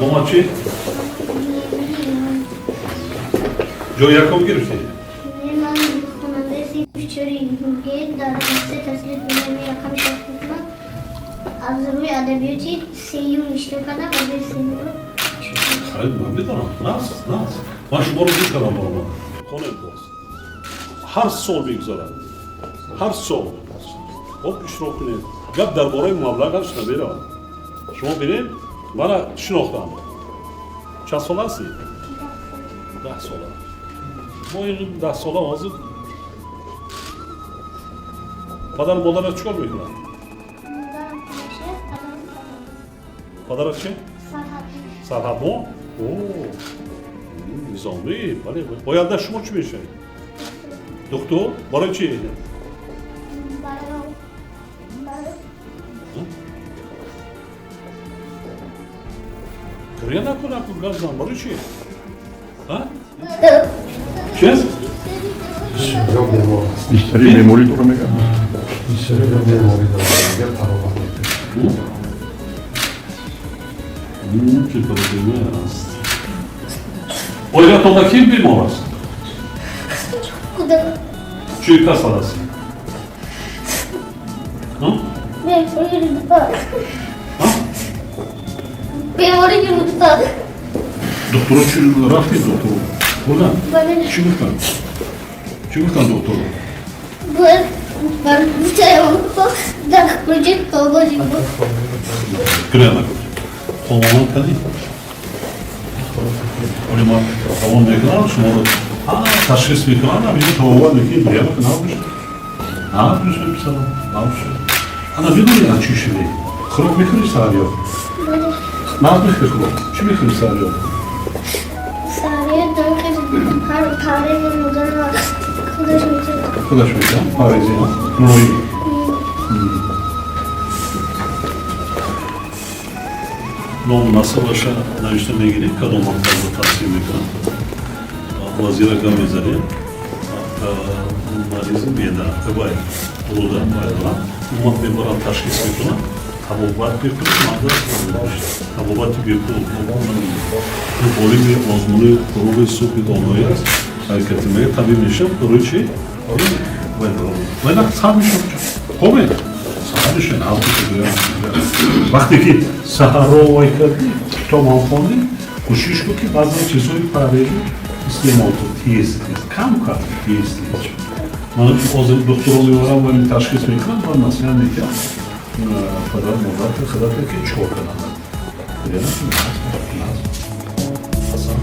Номат чӣ? Ҷои якум гирифтӣ? Ман хонандаи синфи чори Г дар муассисаи таҳсилоти миёнаи рақами 6 мехонам. Аз рӯи адабиёти сеюм иштирок кардам, аз рӯи сеюмро. Хайр, ман медонам. Нас, нас. Ман шуморо гӯш кардам, баромад. Хонем боз. Ҳар сол мегузарад. Ҳар сол. Хоб, иштирок кунед. Гап дар бораи маблағаш намеравад. Шумо бинед, мана шинохтам. Чанд сола ҳастӣ? 10 сола. Мо ин 10 сола ҳозир падару модарат чӣ кор мекунад? Модарам хонашия, падарам Падарат чи? Сарҳад. Сарҳадбон? О, низомӣ, бале. Оянда шумо чӣ мешавед? Духтур? Барои чӣ? Барои Гиря накун, акун гап зан. Барои чӣ? А? Чи аст? Ё бемор аст. Бисёри беморӣ дора, мегӯяд. Бисёри беморӣ дорад, дигар табобат мекунад. Чӣ проблема аст? Оилатонда ким бемор аст? Куда? Чӣ касал аст? Бемории рӯда. А? Бемории рӯда. Духтуро чӣ, рафтед духтуру? Бурдан? Бале. Чӣ гуфтанд? Чӣ гуфтанд духтуру? Бояд бар дар куҷи коғози буд. Гиря накун. Хомонат кардӣ? Оли ман равон мекунам шуморо, ташхис мекунам, ҳаминҷо табобат мекунем. Гиря накун, набошад. Набошад, писарам, набошад. Ана бидонӣ, аз чӣ шудӣ? Хӯрок мехӯрӣ саҳарё? Бале. Нағз мехӯрӣ хӯрок? Чӣ мехӯрӣ саҳарё? Саҳарё дамхез ҳар парези модарам худаш метавонад. Худаш метавонад? Парези, нуроӣ. Ному насабаша навишта мегирем, кадом мактабро таҳсил мекунад. Вазира гап мезанем. Маризи меъда, вай, рӯда вай дорам. Умуман мебарам, ташхис мекунам, табобат мекунам, манда табобати бепул. Олими озмуни фуруғи субҳи доноӣ аст. Ҳаракати мега табиб мешавам, барои чӣ? Вай дорам. Вай на сар мешавам. Хобе? Саҳар мешавам, вақте ки саҳарро вай кардӣ, китоб ҳам хондӣ, кӯшиш кун, ки баъзан чизҳои парҳезӣ истеъмол кун, тез тез, кам кам, тез тез. Ман ҳозир духтуро мебарам ва ташхис мекунам ва маслиҳат медиҳам падар модарта, худата, ки чӣ кор карданд. Асан.